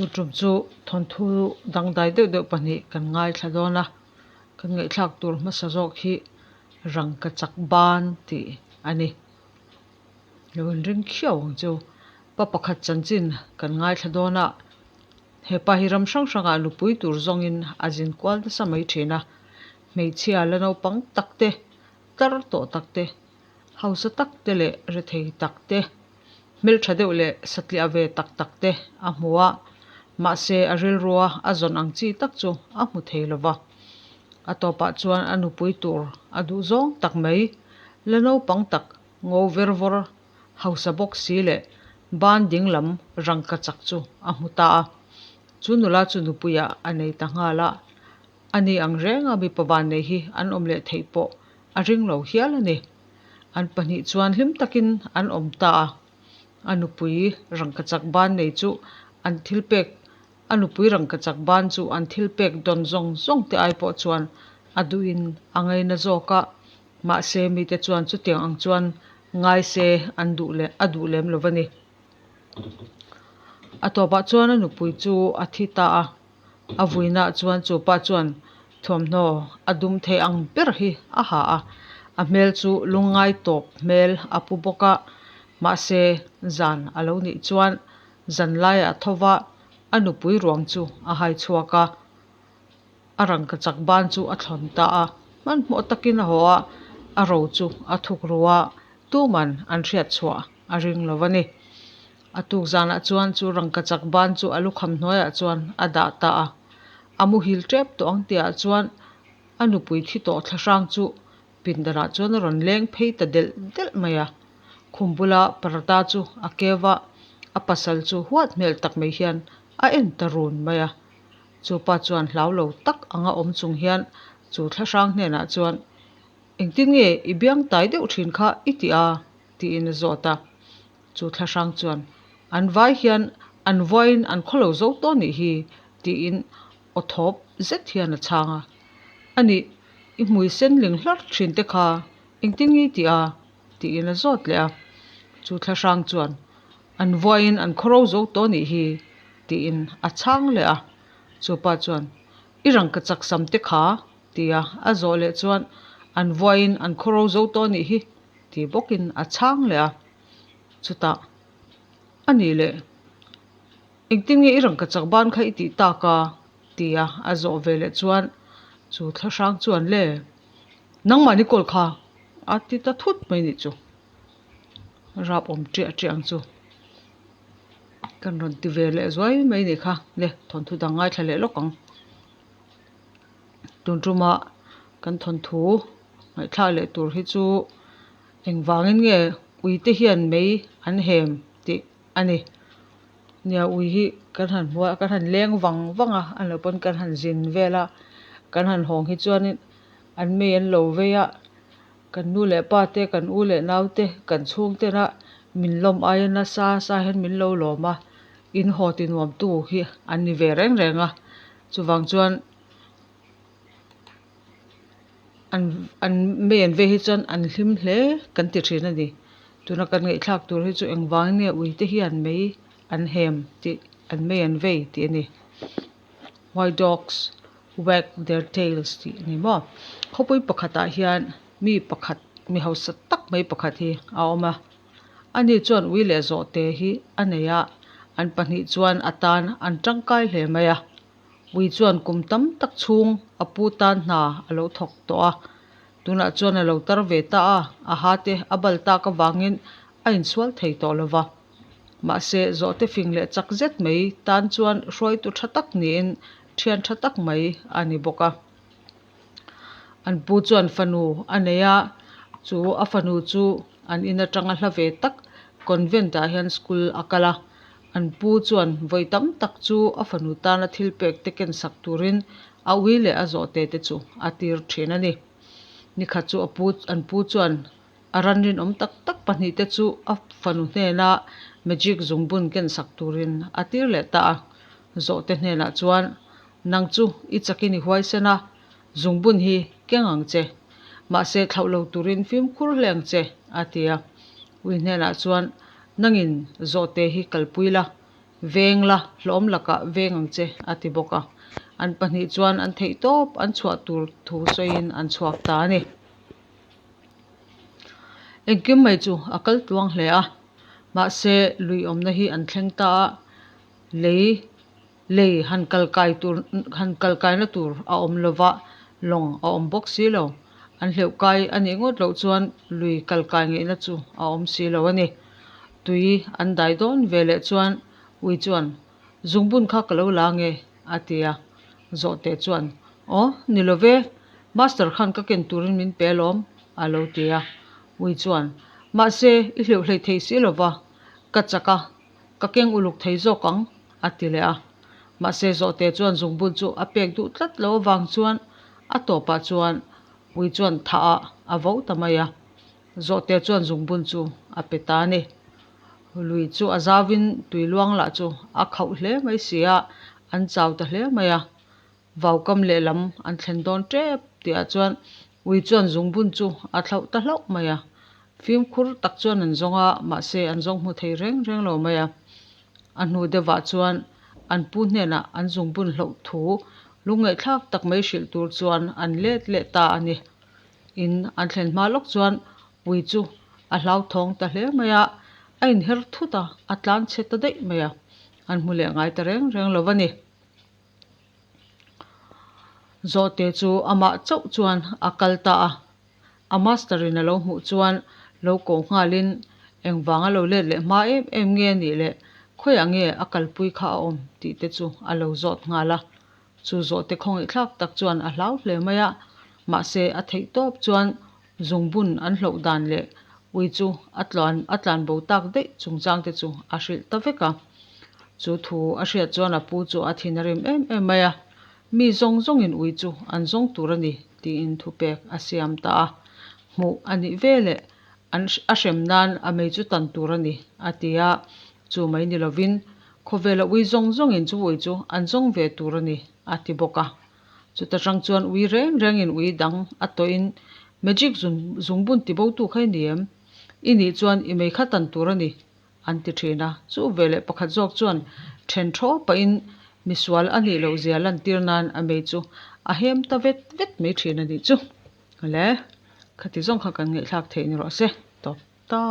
Chu tum chu thawnthu dangdai deuh deuh pahnih kan ngaithla dawn a, kan ngaihthlak tur hmasa zawk hi Rangkachak ban tih a ni. Lo inring khiau ang chu. Pa pakhat chanchin kan ngaithla dawn a, he pa hi ram hrang hrangah nupui tur zawngin a zin kual nasa mai thin a, hmeichhia la naupang tak te, tar tawh tak te, hausa tak te leh rethei tak te, hmeltha deuh leh satliah ve tak tak te a hmu a, mahse a rilrua a zawn ang chi tak chu a hmu thei lo va. A tawpah chuan a nupui tur a duh zawng tak mai, la naupang tak ngo ver vawr hausa bawk si leh ban ding lam rangka chak chu a hmu ta a. Chu nula chu nupuiah a nei ta nghal a, a ni ang renga mipa vannei hi an awm leh theih pawh a ring lo hial a ni. An pahnih chuan hlim takin an awm ta a, a nupui rangkachak ban nei chu an thil pek a nupui rangkachak ban chu an thil pek dawn zawng zawng te ai pawh chuan a duhin a ngaina zawk a, mahse mite chuan chutiang ang chuan ngai se an duh leh a duh lem lo va ni. A tawpah chuan a nupui chu a thi ta a. A vuinaah chuan chu pa chuan thuamhnaw a dum thei ang ber hi a ha a, a hmel chu lungngai tawp hmel a pu bawk a, mahse zan a lo nih chuan zan laiah a tho va, a nupui ruang chu a hai chhuak a, a rangkachak ban chu a thlawn ta a, hmanhmawh takin a haw a, a ro chu a thuk ru a, tuman an hriat chhuah a ring lo a ni. A tuk zanah chuan chu rangkachak ban chu a lukham hnuaiah chuan a dah ta a. A muhil tep tawh ang tihah chuan a nupui thi tawh thlahrang chu pindanah chuan a rawn leng phei ta delh delh mai a. Khum bula parda chu a keu a, a pasal chu huat hmel tak mai hian a en ta run mai a. Chu pa chuan hlau lo tak anga awm chung hian chu thlahrang hnenah chuan, Engtin nge i biang tai deuh thin kha i ti a? tiin a zawt a. Chu thlahrang chuan, An vai hian an vuaiin an khaw lo zo tawh nih hi, tiin aw thawp zet hian a chhang a. A nih, i hmui sen ling hlar thin te kha engtin nge i tih a? tiin a zawt leh a. Chu thlahrang chuan, An vuaiin an khaw ro zo tawh nih hi, tiin a chhang leh a. Chu pa chuan, I rangka chak sam te kha, tia a zawh leh chuan, An vuaiin an khaw ro zo tawh nih hi, ti bawkin a chhang leh a. Chutah, A nih leh, engtin nge i rangkachak ban kha i tih tak a? tia a zawh ve leh chuan chu thlahrang chuan le, Nangmahni kawl kha a ti ta thut mai nih chu. Rap awm ṭiah ṭiah ang chu. Kan rawn ti ve leh zuai mai nih kha. Le, thawnthu dang ngaithla leh lawk ang. Tun ṭuma kan thawnthu ngaihthlak leh tur hi chu Engvangin nge uite hian mei an hem tih a ni. Nia ui hi kan han hmu a, kan han leng vang vang a, a lo pawn kan han zin vel a, kan han hawng hi chuanin an mei an lo vei a, kan nu leh pa te, kan u leh nau te, kan chhung tena min lawm aia nasa sa hian min lo lawm a, in haw ti nuamtu hi an ni ve reng reng a, chuvang chuan. An an mei an vei hi chuan an hlim hle kan ti thin a ni. Tuna kan ngaihthlak tur hi chu engvangin nge uite hian mei an hem tih an mei an vei tih a ni. Why dogs wag their tails tih a ni maw. Khawpui pakhatah hian mi pakhat mi hausa tak mai pakhat hi a awm a. Ani chuan ui leh zawhte hi a nei a, an pahnih chuan a tan an tangkai hle mai a. Ui chuan kum tam tak chhung a pu tan hna a lo thawk tawh a, tunah chuan a lo tar ve ta a, a ha te a bal tak avangin a insual thei tawh lo va. Mahse, zawhte fing leh chak zet mai tan chuan hruaitu tha tak niin thian tha tak mai a ni bawk a. An pu chuan fanu a nei a, chu a fanu chu an in atanga hla ve tak convent ah hian school a kal a, an pu chuan vawi tam tak chu a fanu tana thil pek te ken sak turin a ui leh a zawhte te chu a tir thin a ni. Nikhat chu a pu an pu chuan a ran rinawm tak tak pahnih te chu a fanu hnena magic zungbun ken sak turin a tir leh ta a, zawhte hnenah chuan Nang chu i chakin i huaisen a, zungbun hi keng ang che. Mahse thlauh lo turin fimkhur hle ang che, a ti a. Ui hnenah chuan, Nangin zawhte hi kalpui la, Veng la, hlawm lakah veng ang che, a ti bawk a. An pahnih chuan an theih tawp an chhuah tur thu sawiin an chhuak ta a ni. Engkim mai chu a kal tluang hle a, mahse lui awmna hi an thleng ta a, lei lei han kal kai tur han kal kaina tur a awm lova, lawng a awm bawk si lo. An hleuh kai a nih ngawt loh chuan lui kal kai ngeihna chu a awm si lo a ni. Tui an dai dawn ve leh chuan ui chuan Zungbun kha ka lo la nge? a ti a. Zawhte chuan, Aw, ni lo ve, Master khan ka ken turin min pe alawm, a lo ti a. Ui chuan, Mahse, i hleuh hlei thei si lo va, ka chak a, ka keng uluk thei zawk ang, a ti leh a. Mahse, Zawhte chuan zungbun chu a pek duh tlat lo avang chuan a tawpah chuan ui chuan thah ah a vo ta mai a. Zawhte chuan zungbun chu a pe ta a ni. Lui chu a zauvin tui luang lah chu a khauh hle mai si a, an chau ta hle mai a. Vaukam lehlam an thlen dawn tep tihah chuan ui chuan zungbun chu a thlauh ta hlauh mai a. Fimkhur tak chuan an zawng a, mahse an zawng hmu thei reng reng lo mai a. A hnu deuhah chuan an pu hnenah an zungbun hloh thu lungngaihthlak tak mai hrilh tur chuan an let leh ta a ni. In an thlen hma lawk chuan ui chu a hlauthawng ta hle mai a, a inher thut a, a tlan chhe ta daih mai a, an hmu leh ngai ta reng reng lo a ni. Zawhte chu amah chauh chuan a kal ta a, a master in a lo hmuh chuan lo ko nghalin engvang a lo let leh hma em em nge a nih leh khawiah nge a kalpui kha a awm tih te chu a lo zawt nghal a. Chu zawhte khawngaihthlak tak chuan a hlau hle mai a, mahse a theih tawp chuan zungbun an hloh dan leh ui chu a tluan a tlan bo tak daih chungchang te chu a hrilh ta vek a. Chu thu a hriat chuan a pu chu a thin a rim em em mai a, mi zawng zawngin ui chu an zawng tur a ni tiin thupek a siam ta a. Hmuh a nih veleh an a hrem nan a mei chu tan tur a ni a ti a, chu mai ni lovin Khawvela ui zawng zawngin chu ui chu an zawng ve tur a ni, a ti bawk a. Chuta tang chuan ui reng rengin ui dang a tawhin Magic zungbun tibotu kha i ni em? I nih chuan i mei kha tan tur a ni, an ti thin a. Chu veleh pakhat zawk chuan then thaw pahin misual a nih loh zia lantir nan a mei chu a hem ta vet vet mai thin a nih chu. Le, khati zawng kha kan ngaihthlak theih ni rawh se. Tawp ta.